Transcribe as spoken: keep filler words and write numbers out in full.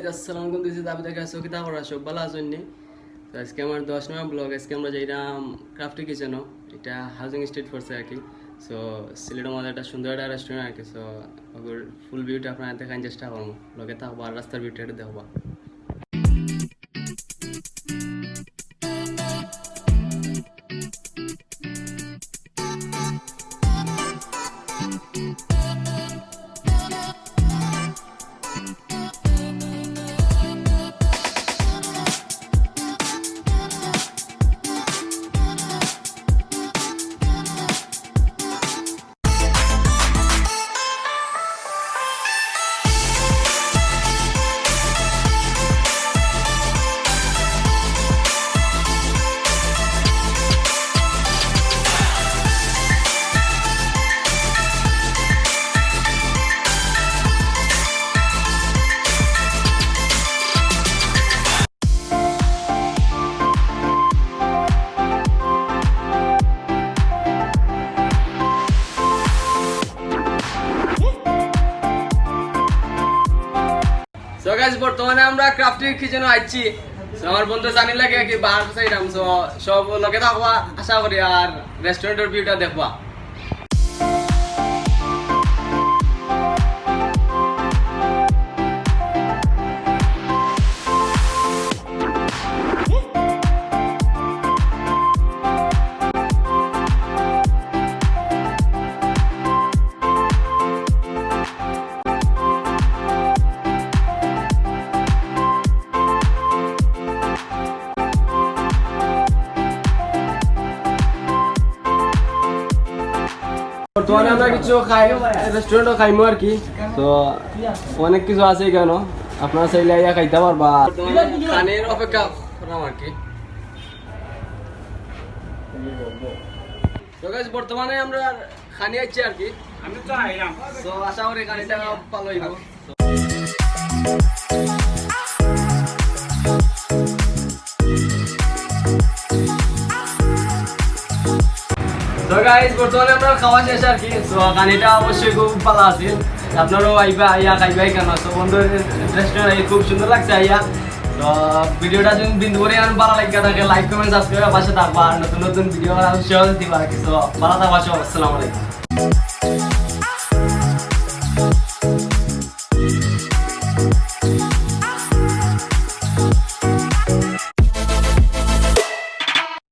আসসালামু আলাইকুম, this is Abid আকাশ। So, কিতা করা, সব ভালা আছইন নি? তো আজকে আমার দশ নম্বর ব্লগ। আজকে আমরা যাইরাম ক্রাফটি কিচেনো, এটা হাউজিং স্ট্রিট ফোর্সে আর কি। সো সিলেটের মধ্যে একটা সুন্দর একটা রেস্টুরেন্ট আর কি। সো ওগুর ফুল ভিউটা আপনারা দেখার চেষ্টা করবো, লগে থাকবা আর রাস্তার ভিউটা একটু দেখবা। So guys, বর্তমানে আমরা ক্রাফটি কিচেনো আইছি। So আমার বন্ধু জানি লাগে কি বার চাইলাম। So সব লগে থাকবা আশা করি, আর রেস্টুরেন্টের ভিউটা দেখবা। বর্তমানে আমরা কিছু খাই, রেস্টুরেন্টও খাইমু আর কি। তো অনেক কিছু আছে এখানো, আপনারা চাইলে আইয়া খাইতা পারবা। বর্তমানে খানির অপেক্ষা করলাম আর কি। তো গাইস, বর্তমানে আমরা খানি আইছি আর কি। আমি তো আইলাম। তো আশা করি খানিটা ভালা অইবো। তো গাইস, বর্তমানে আমরা খাওয়া শেষ আর কি। তো খানিটা অবশ্যই খুব ভালা আছিল। আপনারাও আইবা, আইয়া খাইবা এখানো। তো বন্ধুর রেস্টুরেন্ট আইয়া খুব সুন্দর লাগছে আইয়া। তো ভিডিওটা যদি বিন্দু পরিমাণ ভালা লাগে থাকে, লাইক, কমেন্ট, সাবস্ক্রাইব পাশে থাকবা, আর নতুন নতুন ভিডিও আরো শেয়ার দিবা আর কি। তো ভালা থাকবা সব, আসসালামু আলাইকুম।